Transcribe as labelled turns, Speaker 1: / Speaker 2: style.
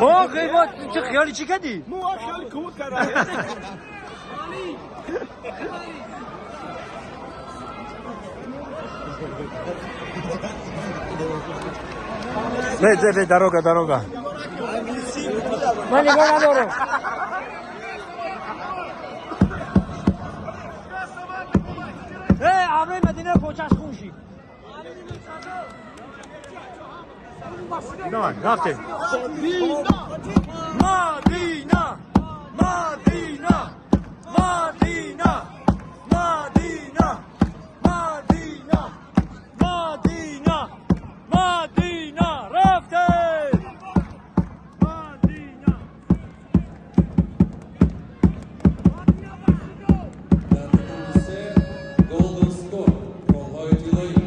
Speaker 1: Хо, чӣ хиёли чӣ кардӣ?
Speaker 2: Мо хиёли кӯ кардам.
Speaker 1: Бе, бе, дорога, дорога. Ман нигоҳ надорам. Аброи Мадина почаш хун шид. Давай, рафтем. Мадина! Мадина! Мадина! Мадина! Мадина! Мадина! Мадина! Рафтем! Мадина!
Speaker 3: Дар рақами се Golden Score, Колҳои тиллоӣ.